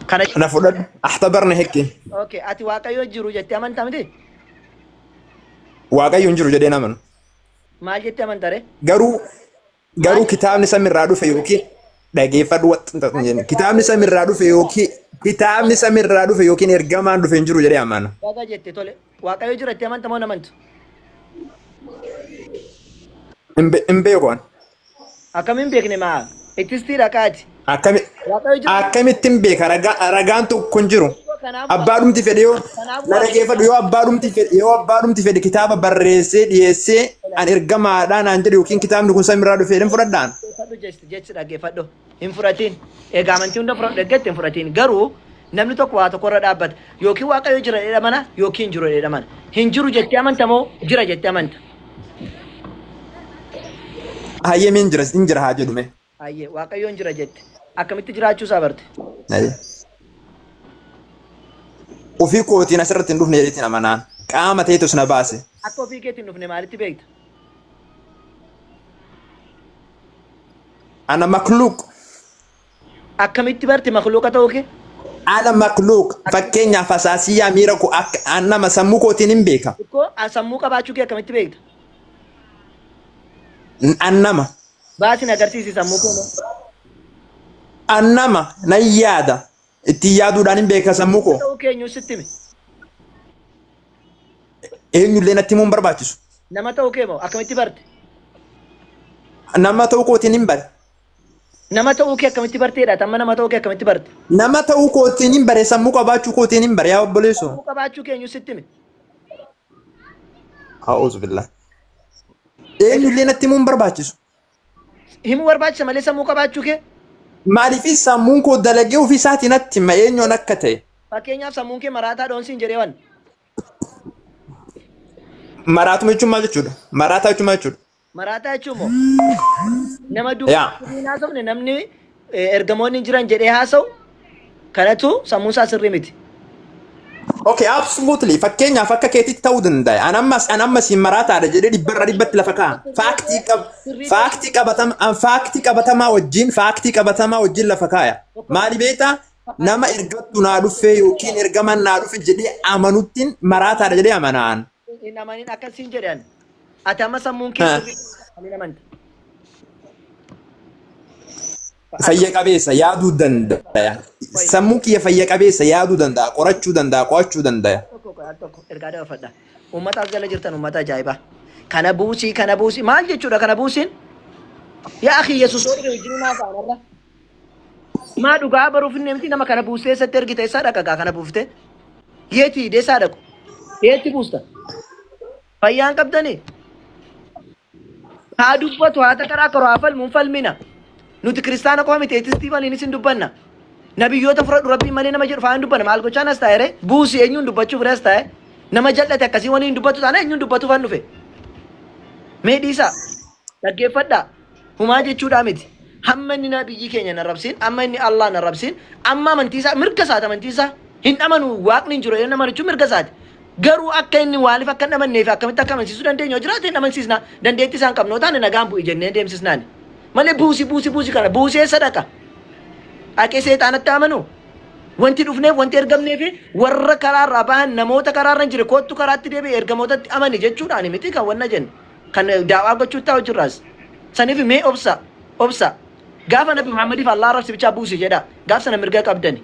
Kana Na fudhadhu. Ahtabarna hekki. Okay, ati Waaqayyo jiru jettee amantaa miti? Waaqayyo hin jiru jedhee namanu. Maal jettee amantare? Garuu kitaabni samirraa dhufe yookiin, dhageeffadhu, waxxinta, kitaabni samirraa dhufe yookiin ergamaan dhufe hin jiru jedhee amana. Baga jette, tole. Waaqayyo jira jettee amanta moo hin amantu? Hin beeku ani. Akkamiin beekne maa? Atheistiidha kaati. Waaqayyo jira. Akkamittiin beeka? Ragaan tokko hin jiru. Kanaaf Abbaadhumti fedhe yoo Kanaaf na dhageeffadhu, yoo abbaadhumti fedhe kitaaba barreessee dhiyeessee an ergamaadhaa naan jedhe yookiin kitaabni kun samirraa dhufe jedhan fudhadhaan. Dhaggeeffadhu, jechi dhaggeeffadhu. Hin fudhatiin. Egaa amantii hunda fudhadhu eeggatti hin fudhatiin. Garuu namni tokko waa tokko irra dhaabbata. Yookiin Waaqayyo jira jedhee amana yookiin hin jiru jedhee amana. Hin jiru jettee amanta moo jira jettee amanta? Hayyamiin jira, hin jira haa jedhume. Hayyee, Waaqayyo hin jira jette. Akkamitti jiraachuu isaa barte? Hayyee. Ofii kootiin asirratti hin dhufne jedheetiin amanaan. Qaama ta'etu na baase. Akka ofii keetiin dhufne maalitti beekta? Ana makluuq. Akkamitti barte makluuqa ta'uu kee? Ana makluuq. Fakkeenyaaf, asaasiyyaa miira koo akka an nama sammuu kootiin hin beeka. Ikkoo sammuu qabaachuu kee akkamitti beekta? An nama. Baasin agarsiisi sammuu kee mee. An nama nan yaada. Ittiin yaaduudhaan hin beeka sammuu koo. Ta'uu keenyu sitti hime. Eenyullee natti himuu hin barbaachisu. Nama ta'uu kee moo akkamitti barte? Nama ta'uu kootiin hin bare. Nama ta'uu kee akkamitti barteedha? Amma nama ta'uu kee akkamitti barte? Nama ta'uu kootiin hin bare, sammuu qabaachuu kootiin hin bare, yaa obboleessoo. Sammuu qabaachuu keenyu sitti hime. A'uuzu billah. Eenyullee natti himuu hin barbaachisu. Himuu barbaachisa malee sammuu qabaachuu kee. Maaliif sammuun koo dalagee ofii isaatii natti hima eenyuun akka ta'e. Fakkeenyaaf, sammuun kee maraataa dhoonsiin jedhee waan. Maraatuma jechuun maal jechuudha? Maraataa jechuun maal jechuudha? Maraataa jechuun moo nama duuba haasofne, namni ergamoonni hin jiran jedhee haasa'u kanatu sammuun isaa sirrii miti. Okay, absolutely. Fakkeenyaaf, akka keetitti ta'uu danda'a. An ammas hin maraataadha jedhee dhibbarra dhibbatti lafa kaa'a. Fact qabatamaa wajjin lafa kaaya. Maali beektaa? Nama ergattu naa dhufe yookiin ergaman naa dhufe jedhee amanuttiin maraataadha jedhee amanaan. Hin amanin akkasiin jedhan. Ati amma sammuun kee sirrii hin amanta. Fayya qabeessa, yaaduu danda'a. Sammuun kiyya fayya qabeessa, yaaduu danda'a, qorachuu danda'a, qo'achuu danda'a. Tokko al tokko ergaa dabarfadha. Uummata as jala jirtan, uummata ajaa'ibaa. Kana buusii, kana buusii maal jechuudha kana buusiin? Yaa akhi, Yesuus yoo dhufe wajjin naa ta'anarra. Maa dhugaa baruuf inni miti nama kana buustee eessatti ergite, eessaa dhaqa gaa kana buuftee? Yeetii deessaa dhaqu. Yeetti buusta. Fayyaan qabdanii? Haa dubbatu, haa takaraa karu, haa falmu, hin falmina. Nuti kiristaana qofa miti, atheistii waliinis hin dubbanna. Nabiyyoota fudhadhu, rabbiin malee nama jedhu fa'aa hin dubbanna. Maal gochaan as taa'e ree? Buusi, eenyuun dubbachuuf ree as taa'e? Nama jal'ate akkasii waliin dubbatu taana eenyuun dubbatuuf han dhufe? Mee dhiisaa. Dhaggeeffadhaa. Humaa jechuudhaa miti. Hamma inni nabiyyi keenya hin arrabsiin, hamma inni Allah hin arrabsiin, amma amantii isaa mirga isaati, amantii isaa hin amanu, waaqni hin jiru jedhee nama jechuun mirga isaati. Garuu akka inni waaliif akka hin amannee fi akkamitti akka amansiisuu dandeenyu yoo jiraate hin amansiisna. Dandeettii isaan qabnu yoo taane nagaan bu'i jennee deemsisnaani. Malee buusi, buusi, buusi, kana buusee sadaqa. Dhaqee seexaanatti amanu. Wanti dhufneef, wanti ergamneef warra karaarraa bahan, namoota karaarra hin jire, kottu karaatti deebi'e, ergamootatti amani jechuudhaan miti kan wanna jennu. Kan daawaa gochuutti taa'u jirraas. Saniif mee obsa, obsa. Gaafa Nabi Muhammadiif Allah arrabsi bichaa buusi jedha. Gaaf sana mirga qabdani.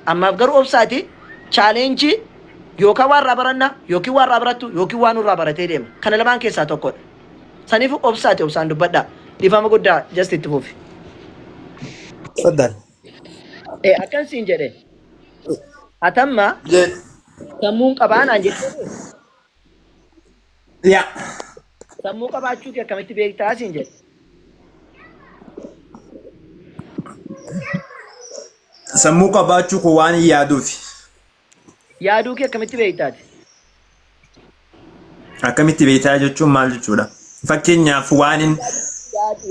Ammaaf garuu obsaati, challenge yookaan waan irraa baranna yookiin waan irraa barattu yookiin waan nurraa baratee deema. Kana lamaan keessaa tokkodha. Saniif obsaati, obsaan dubbadha. Dhiifama guddaa, just itti fufi. Faddal. Akkan siin jedhe. Atamma sammuun qabaa naan jettee Yaa. Sammuu qabaachuu kee akkamitti beektaa siin jedhe. Sammuu qabaachuu koo waan hin yaaduufi. Yaaduu kee akkamitti beektaati? Akkamitti beektaa jechuun maal jechuudha? Fakkeenyaaf waan hin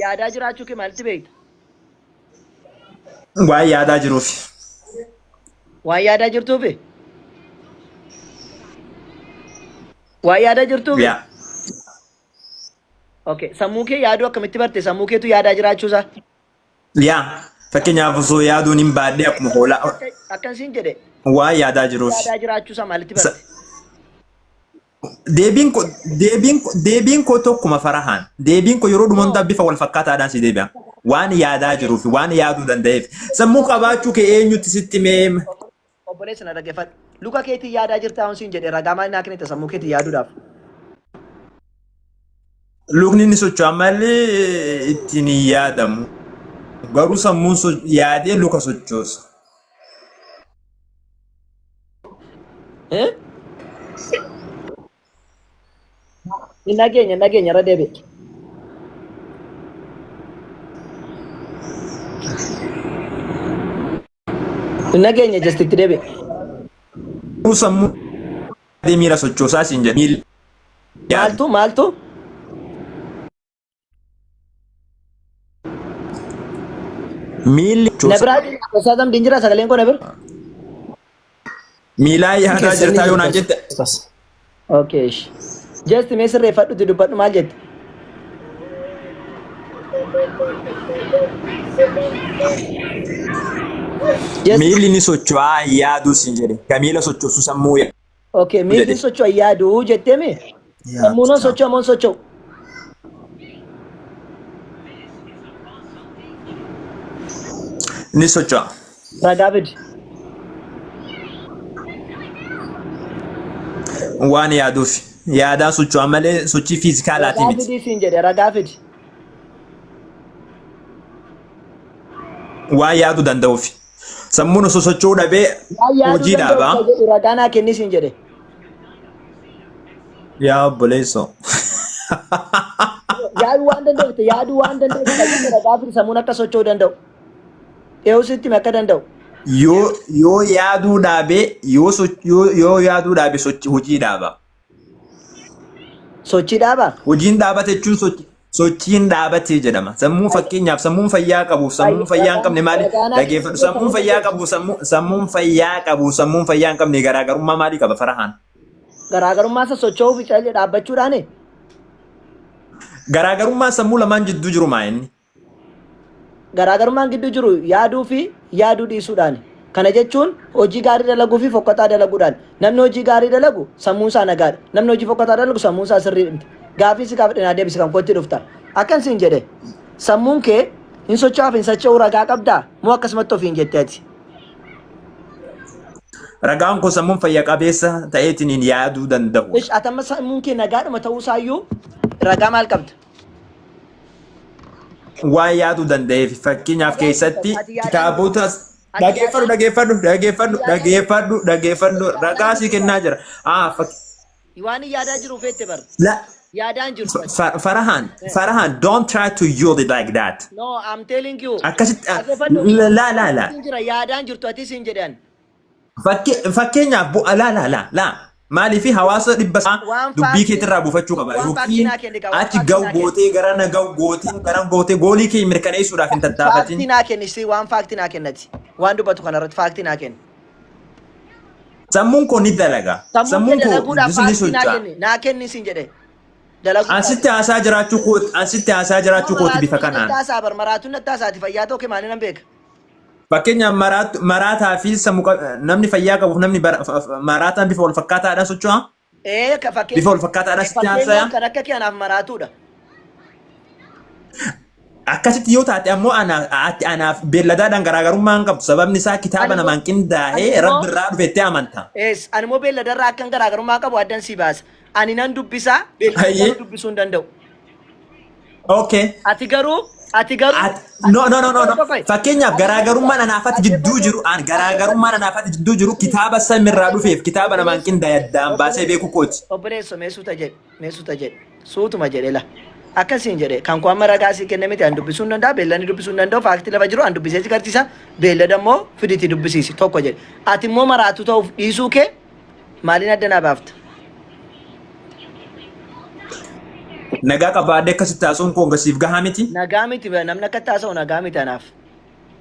Yaadaa jiraachuu kee maalitti beekta? Waan yaadaa jiruufi. Waan yaadaa jirtuufi? Waan yaadaa jirtuufi? Yaa. Okay. Sammuu kee yaaduu akkamitti barte? Sammuu keetu yaadaa jiraachuusaa? Yaa. Fakkeenyaaf osoo yaaduun hin baadhee akkuma hoolaa Akkan siin jedhe waan yaadaa jiruufi. yaadaa jiraachuusaa maalitti barte? Deebiin koo tokkuma, Farahaan. Deebiin koo yeroo dhuma hundaa bifa wal fakkaataadhaan si deebi'a. Waan yaadaa jiruuf, waan yaaduu danda'eef. Sammuu qabaachuu kee eenyutti sitti mee? Obboleessa, na dhaggeeffadhu. Luka keetiin yaadaa jirtaa yoon siin jedhe, ragaa maal naa kennita sammuu keetiin yaaduudhaaf? Lukni inni socho'a malee ittiin hin yaadamu. Garuu sammuun yaadee luka sochoosa. Eh? Hin dhageenya, hin dhageenya, irra deebi'e. Hin dhageenya, just itti deebi'e. Garuu sammuu yaadee miila sochoosaa siin jedhe. Miilli yaadu. Maaltu maaltu? Miilli Na sochoosa. biraa jira. Zamdiin jira, sagaleen koo na bira. Miilaa yaadaa Keessan ni jirtaa yoo naan jirta. jette. Okay. Just mee sirreeffadhuti dubbadhu, maal jette? Just Miilli ni socho'aa yaaduu siin jedhe. Ka miila sochoosu sammuu Okay, miilli jedhe. socho'a yaaduu jettee mi? Sammuun hoo socho'a moo hin socho'u? Ni socho'a. Ragaa fidi. Waan yaaduuf. Yaadaan socho'a malee sochii fiizikaalaati Ragaa miti. fidii siin jedhe, ragaa fidi. Waan yaaduu danda'uuf. Sammuun osoo socho'uu dhabee Waan yaaduu hojii danda'u dhaabaa. ka jedhu ragaa naa kenni siin jedhe. Yaa obboleessoo. Yaaduu waan danda'u, yaaduu waan danda'u ka jedhu ragaa fidi, sammuun akka socho'uu danda'u. Dhiyoo sitti hime akka danda'u. Yoo yaaduu dhaabee yoo yaaduu dhaabe sochii hojii dhaaba. Sochii dhaabaa? Hojiin dhaabate jechuun sochiin dhaabatee jedhama. Sammuu, fakkeenyaaf, sammuun fayyaa qabuuf sammuun fayyaa hin qabne maali? Dhageeffadhu, sammuun fayyaa qabuuf sammuun fayyaa qabuuf sammuun fayyaa hin qabne garaagarummaa maalii qaba, Farahaan? Garaagarummaa isa socho'uu fi callee dhaabbachuudhaani. Garaagarummaa sammuu lamaan jidduu jiru maa inni? Garaagarummaan gidduu jiru yaaduu fi yaaduu dhiisuudhaani. Kana jechuun hojii gaarii dalaguu fi fokkataa dalaguudhaan. Namni hojii gaarii dalagu sammuun isaa nagaadha. Namni hojii fokkataa dalagu sammuun isaa sirrii miti. Gaafii si gaafadhe naa deebisi, kan kootti dhufta. Akkan siin jedhe, sammuun kee hin socho'aaf hin socho'uu ragaa qabdaa moo akkasumatti ofiin jette ati? Ragaan kun sammuun fayya qabeessa ta'eetiin yaaduu danda'u. Ish, ati amma sammuun kee nagaadhuma ta'uusaayyuu ragaa maal qabda? Waan yaaduu danda'eef, fakkeenyaaf keessatti Ati yaadaan kitaabota ati dhageeffadhu yaadaan dhageeffadhu dhageeffadhu yaadaan dhageeffadhu dhageeffadhu ragaa sii kennaa jira. Ah, Waan hin yaadaa jiru feette bar. La Yaadaan jirtu ati. Farahan, Farahan, don't try to use it like that. No, I'm telling you. Akkasitti Dhaggeeffadhu. La la la. Siin jira, yaadaan jirtu ati siin jedhan. Fakkeenyaaf bu'a la la la la maaliif hawaasa dhibba isaa Waan dubbii faaktii keetirraa buufachuu qaba waan faaktii yookiin naa kenni gaa, waan achi faaktii ga'u naa kenni. gootee gara na ga'u gootee gara gootee goolii kee mirkaneessuudhaaf hin tattaafatin. Faaktii naa kenni si, waan faaktii naa kennati. Waan dubbatu kanarratti faaktii naa kenni. Sammuun koo ni dalaga. Sammuun kee Sammuun koo dalaguudhaaf ni faaktii naa socho'a. kenni. Naa kenni siin jedhe. Dalaguudhaaf. Asitti haasaa jiraachuu kooti bifa Maraatuun kanaan. natti haasaa bar, maraatuun natti haasaati, fayyaa ta'uu kee maaliin nan beeka? Fakkeenyaaf maraataa fi namni fayyaa qabuuf namni maraataan bifa wal fakkaataadhaan socho'a. Ee, ka Bifa fakkeenya wal fakkaataadhaan sitti fakkeenyaaf haasaya. kan akka kee anaaf maraatuudha. Akkasitti yoo taate ammoo ati anaaf beelladaadhaan garaagarummaa hin qabdu. Sababni isaa kitaaba namaan qindaa'ee Rabbi irraa dhufe itti amanta. Ees, ani immoo beelladarraa akkan garaagarummaa qabu addan si baasa. Ani nan dubbisaa, beellada garuu dubbisuu hin danda'u. Ati garuu No, no, no, no, no. Qofa. Fakkeenyaaf garaagarummaan anaaf ati jidduu jiru garaagarummaan anaaf ati jidduu jiru kitaaba samirraa dhufeef kitaaba namaan qindaa'e addaan baasee beekuu kooti. Obboleesso, meessuuta jedhe, meessuuta jedhe. Suutuma jedhe la. Akkasiin jedhe kan koo amma ragaa sii kenne miti an dubbisuu hin danda'a beelladni dubbisuu hin danda'u faaktii lafa jiru an dubbisee si garsiisa beellada immoo fiditi dubbisiisi tokko jedhe. Ati immoo maraatuu ta'uuf dhiisuu kee maaliin adda naa baafta? Nagaa qabaadhee akkasitti haasa'uun koo siif gahaa miti? Nagaa miti namni akkatti haasa'u nagaa miti anaaf.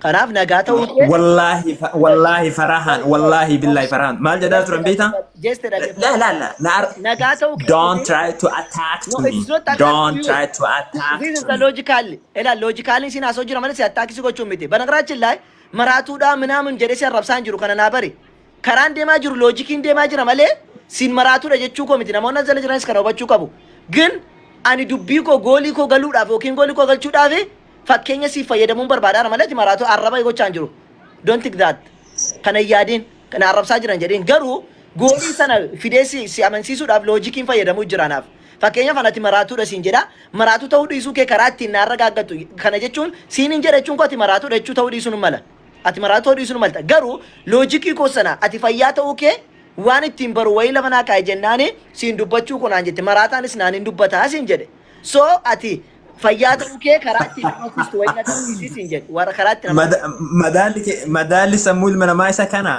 Kanaaf nagaa ta'uu kee Wallaahi wallaahi Farahaan wallaahi billahi Farahaan maal jedhaa turan beektaa? Jeste dhaggeeffadhu. La la la na Nagaa ta'uu kee Don't try to attack No, to me. it's not attack Don't to you. try to attack This is to the me. logical. Ela logically sin haasoo jira malee si attack si gochuun miti. በነገራችን ላይ maraatuudha ምናምን jedhee si arrabsaa hin jiru kana naa bari. Karaan deemaa jiru loojikiin deemaa jira malee siin maraatuudha jechuu koo miti. Namoonni as jala jiranis kana hubachuu qabu. Gin ani dubbii koo goolii koo galuudhaaf yookiin goolii koo galchuudhaaf fakkeenya siif fayyadamuun barbaadaara malee ati maraatuu arraba gochaa hin jiru. Don't think that. Kana hin yaadiin kana arrabsaa jiran jedhiin garuu goolii sana fidee si amansiisuudhaaf loojikiin fayyadamuu jira anaaf. Fakkeenyaaf anati maraatuudha siin jedha. Maraatuu ta'uu dhiisuu kee karaa ittiin naarra gaaggattu. Kana jechuun siin hin jedha jechuun koo ati maraatuudha jechuu ta'uu dhiisuun hin mala. Ati maraatuu ta'uu dhiisuun hin malta. Garuu loojikii koo sana ati fayyaa ta'uu kee waan ittiin baru wayii lafa naa kaa'e jennaani siin dubbachuu koo naan jette. Maraataanis naan hin dubbataa siin jedhe. So ati fayyaa ta'uu kee karaa ittiin amansiistu wayii na agarsiisi siin jedhe. Warra karaa ittiin amansiistu. Madaalli sammuu ilma namaa isa kana.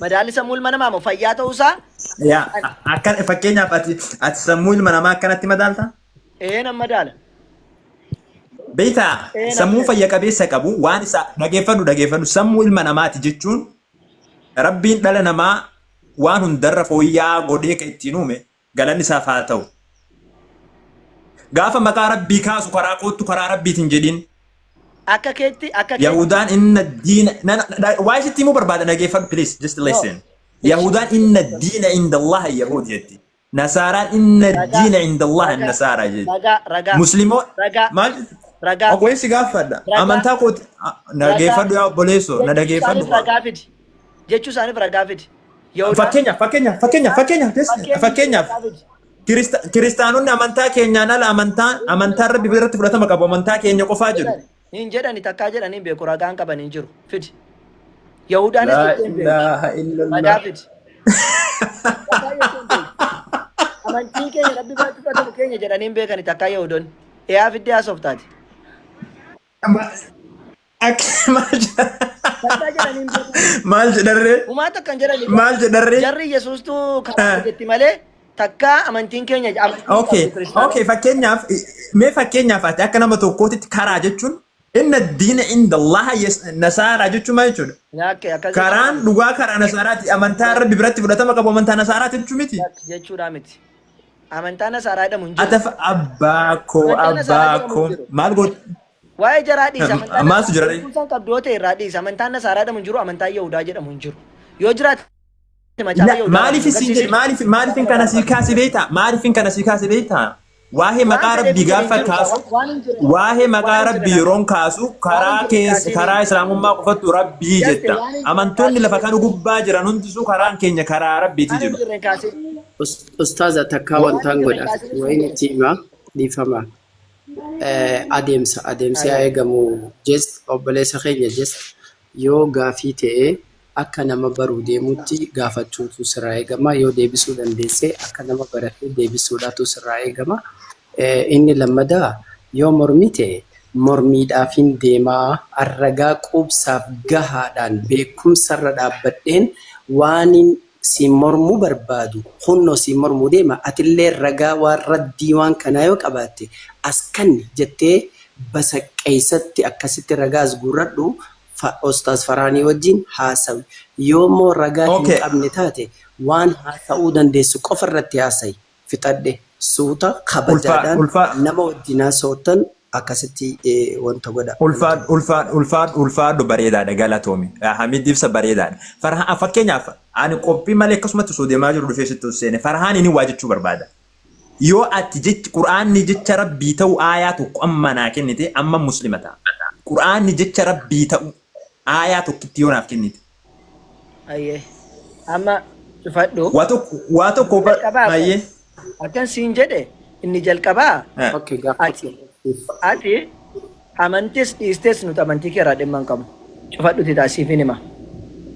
Madaalli sammuu ilma namaa moo fayyaa ta'uusaa? Yaa akkan fakkeenyaaf ati sammuu ilma namaa akkanatti madaalta? Ee nan madaala. Beektaa Ee nan sammuu madaala. fayya qabeessa qabu waan isaa dhageeffadhu dhageeffadhu sammuu ilma namaati jechuun Rabbiin dhala namaa waan hundarra fooyya'aa godhee kan ittiin uume galanni isaaf haa ta'u. Gaafa maqaa Rabbii kaasu karaa koottu karaa Rabbiitiin jedhin. Akka keetti akka keetti. Yahudaan inna diina waa isitti himuu barbaada dhageeffadhu please just No. listen. Yahudaan inna diina inda Allah Yahud jetti. Nasaaraan inna Ragaa diina inda Allah ragaa Nasaara jetti. ragaa ragaa Muslimoon ragaa maal ragaa Obboleessi gaafadha. ragaa Amantaa kooti na ragaa dhageeffadhu yaa obboleessoo na jechuu dhageeffadhu. isaaniif ragaa fidi. Jechuu isaaniif ragaa fidi. Yahudaan Fakkeenyaaf fakkeenyaaf fakkeenyaaf fakkeenyaaf fakkeenya fakkeenyaaf ragaa fidi. Kiristaanonni amantaa keenyaan ala amantaa amantaan rabbi biratti fudhatama qabu amantaa keenya qofaa jedhu. Jedhan hin jedhani takkaa jedhanii hin beeku ragaan qaban hin jiru. Fidi. Yahudaanis Laa jettee hin beektu. ilaaha illallah. Ragaa fidi. Takkaa jettee hin beektu. Amantiin keenya rabbi biratti fudhatamu keenya jedhanii hin beekani takkaa Yahudonni. Eeyaa fiddee haasoftaati. Maal jedha? Takkaa jedhanii hin beekan. Maal jedharree? Humaa takka hin jedhani. Maal jedharree? Jarri Yesuustuu karaa jetti malee takkaa amantiin keenya amantiin Okay, qabdu kiristaanota. okay, fakkeenyaaf mee fakkeenyaaf ati akka nama tokkootitti karaa jechuun inna diina inda Allaha nasaaraa jechuun maal jechuudha? Lakke akkas Karaan jechuudha dhugaa karaa nasaaraati amantaa rabbi biratti fudhatama qabu amantaa nasaaraati jechuu miti. Lakki jechuudha miti. Amantaa nasaaraa jedhamu hin jiru. Ataf abbaa koo Amantaa nasaaraa abbaa jedhamu koo hin jiru. maal goot Waa'ee jaraa dhiisa amantaa maaltu nasaaraa jira ree? beekumsaan qabdu yoo ta'e irraa dhiisa amantaan nasaaraa jedhamu hin jiru amantaan Yahudaa jedhamu hin jiru. Yoo jiraate macaafa La Yahudaa irraa maaliif nu isin jedhe agarsiisi. maaliif maaliifin kana sii kaase beektaa maaliifin kana sii kaase beektaa waa'ee Waan maqaa fedheef rabbii hin gaafa jiru kaasu waan hin jirre waa'ee maqaa waan hin jirre rabbii naaf yeroon kaasu waan hin karaa jirre keessa kaasee karaa beeku. islaamummaa qofattu rabbii Jaste jetta waan hin jirre amantoonni kaasee lafa kana beeku. gubbaa jiran hundisuu karaan keenya karaa rabbiiti Waan hin jedhu. jirre kaasee Ustaaza takkaa waan hin wantaan jirre godha kaasee wayin beeku. itti hima dhiifama. Adeemsa haa Aye. eegamu just obboleessa keenya just yoo gaafii ta'e akka nama baruu deemutti gaafachuutu sirraa eegama yoo deebisuu dandeesse akka nama baratee deebisuudhaatu sirraa eegama. Inni lammadaa yoo mormite mormiidhaafin deemaa arragaa quubsaaf gahaadhaan beekumsarra dhaabbadheen waanin siin mormuu barbaadu kunnoo siin mormuu deema atillee ragaa waan raddii waan kanaa yoo qabaatte as kanni jettee basaqqeessatti akkasitti ragaa as guurradhu Ustaaz Faraanii wajjin haasawi. Yoo immoo ragaa hin qabne taate waan haasa'uu dandeessu qofa irratti haasa'i. Fixadhe. Suuta kabajaadhaan nama wajjin haasa'uttan akkasitti wanta godha. Ulfaadhu ulfaadhu ulfaadhu ulfaadhu bareedaadha galatoomi. Hamid ibsa bareedaadha. Farhaan fakkeenyaaf ani qophii malee akkasumatti osoo deemaa jiru dhufee sitti seene Farhaan inni waa jechuu barbaada. Yoo ati jechi Qur'aanni jecha Rabbii ta'u aayaa tokko amma naa kennite amma muslima ta'a. Qur'aanni jecha Rabbii ta'u aayaa tokkitti yoo naaf kennite. Ayyee. Amma cufadhu. Waa tokko waa tokko Inni jalqabaa ayyee. Akkan siin jedhe inni jalqabaa Okay, gaafa ati ati amantis dhiistes nuti amantii kee irraa dhimma hin qabnu. Cufadhuti ta'a siifin hima.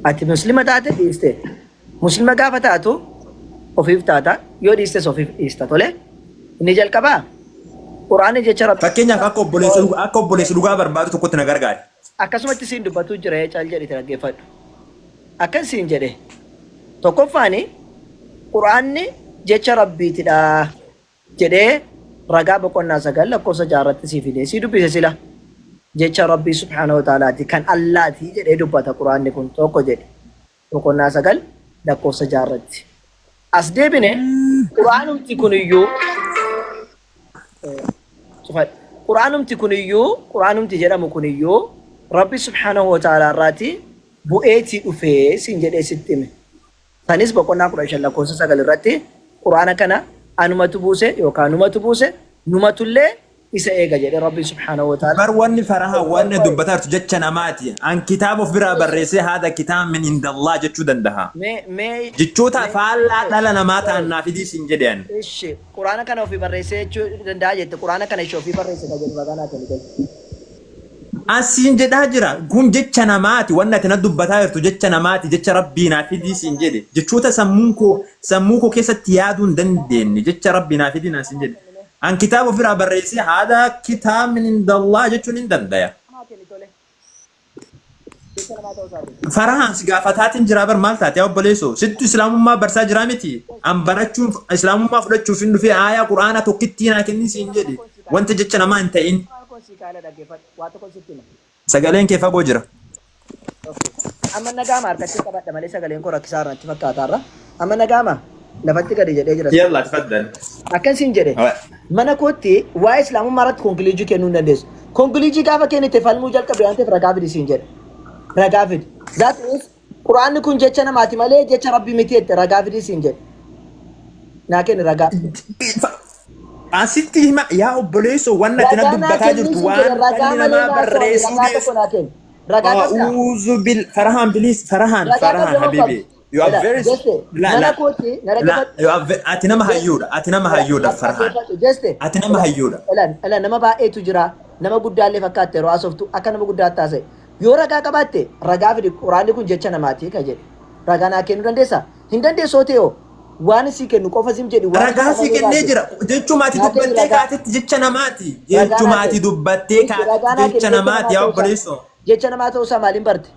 Ati muslima taate dhiiste. Muslima gaafa taatu ofiif taata yoo dhiistes ofiif dhiista tole. Inni jalqabaa Quraanni jecha Rabbi Fakkeenyaaf akka obboleessa dhugaa barbaadu tokkotti na gargaari. Akkasumatti siin dubbatu jira, cal jedhite dhaggeeffadhu. Akkan siin jedhe, tokkoffaani Quraanni jecha Rabbiitidha jedhee ragaa boqonnaa 9 lakkoofsa 6rratti sii fidee sii dubbise. Sila jecha Rabbii subhaanahu wa ta'alaati, kan Allaati jedhee dubbata Quraanni kun tokko jedhe, boqonnaa 9 lakkoofsa 6rratti. As deebine, Quraanumti kuniyyuu cufadhu. Quraanumti kuniyyuu, Quraanumti jedhamu kuniyyuu Rabbi subhaanahu wa ta'aalaa irraati bu'eetii dhufee siin jedhee sitti hime. Sanis boqonnaa 15 lakkoofsa 9 irratti Quraana kana anumatu buuse yookaan numatu buuse, numatullee isa eega jedhee Rabbi subhaanahu wa ta'aalaa. Bar wanni faraha wanni dubbataa jirtu jecha namaati. An kitaaba of biraa barreessee haada kitaaba min indallah jechuu danda'a. Mee Jechoota mee faallaa dhala namaa ta'an naaf fidii siin jedhe an. Ishi, Quraana kana ofii barreessee jechuu danda'a jette. Quraana kana ishee ofii barreesse ka jedhu ragaa naa kenni tole. Asiin jedhaa jira. Kun jecha namaati. Wanni ati na dubbataa jirtu jecha namaati. Jecha Rabbii naa fidii siin jedhe. Jechoota sammuu koo keessatti yaaduu hin dandeenye. Jecha Rabbii naa fidii naa siin jedhe. An kitaaba ofirraa barreessee haada kitaaba min indallah jechuun hin dandaya. Naa kenni tole. Jecha namaa ta'uu isaati. Farahaan si gaafataatiin jira bar, maal taate yaa obboleessoo? Sittu islaamummaa barsaa jira miti. An barachuun islaamummaa fudhachuuf hin dhufee aayaa Qur'aanaa tokkittii naa kenni siin jedhe. Wanta jecha namaa hin ta'in. Maal kun si kaala, dhaggeeffadhu. Waa tokko sitti hima. Sagaleen kee fagoo jira. Okay. Amma nagaama, harkatti qabadha malee sagaleen koo rakkisaa irratti fakkaataarra. Amma nagaama, lafatti gadi jedhee jira. Yalla, tafaddal. Akkan siin jedhe, mana kootti waa'ee islaamummaa irratti conclusion kennuu hin dandeessu. Conclusion gaafa kennite falmuu jalqabe waan ta'eef ragaa fidi siin jedhe. Ragaa fidi. That is, Quraanni kun jecha namaati malee jecha Rabbii miti jette, ragaa fidi siin jedhe. Naa kenni ragaa. Asitti hima yaa obboleessoo, wanna ati na Ragaa naa dubbataa kenni jirtu siin waan jedhe, ragaa dhalli malee namaa naa soome, barreessuu ragaa tokko dhiyeessu. naa kenni. Ragaa qabdaa? A'uuzu bil Farahan, please, Farahan. Ragaa Farahan qabda moo habibi. qabdu? You are Ila very jeste la mana la kootti na la dhaggeeffadhu. you are ati nama Jeste hayyuudha. Ati nama ila hayyuudha, Farahan. dhaggeeffadhu jeste. Ati nama Ila hayyuudha. ila ila, nama baay'eetu jira, nama guddaallee fakkaatte yeroo haasoftu akka nama guddaa taasise. Yoo ragaa qabaatte ragaa fidi. Quraanni kun jecha namaati ka jedhe. Ragaa naa kennuu dandeessaa? Hin dandeessu yoo ta'e hoo, waan sii kennu qofa sim jedhi, waan Ragaa si sii amanuu kennee baate. jira. Jechuma ati Naa kenni dubbattee ragaa. kaatetti jecha namaati. Ragaa Jechuma naa ati kenni. dubbattee Ishi, ragaa kaatetti naa jecha kenni, jecha namaati namaa yaa ta'uu isaa. obboleessoo. Jecha namaa ta'uu isaa maaliin barte?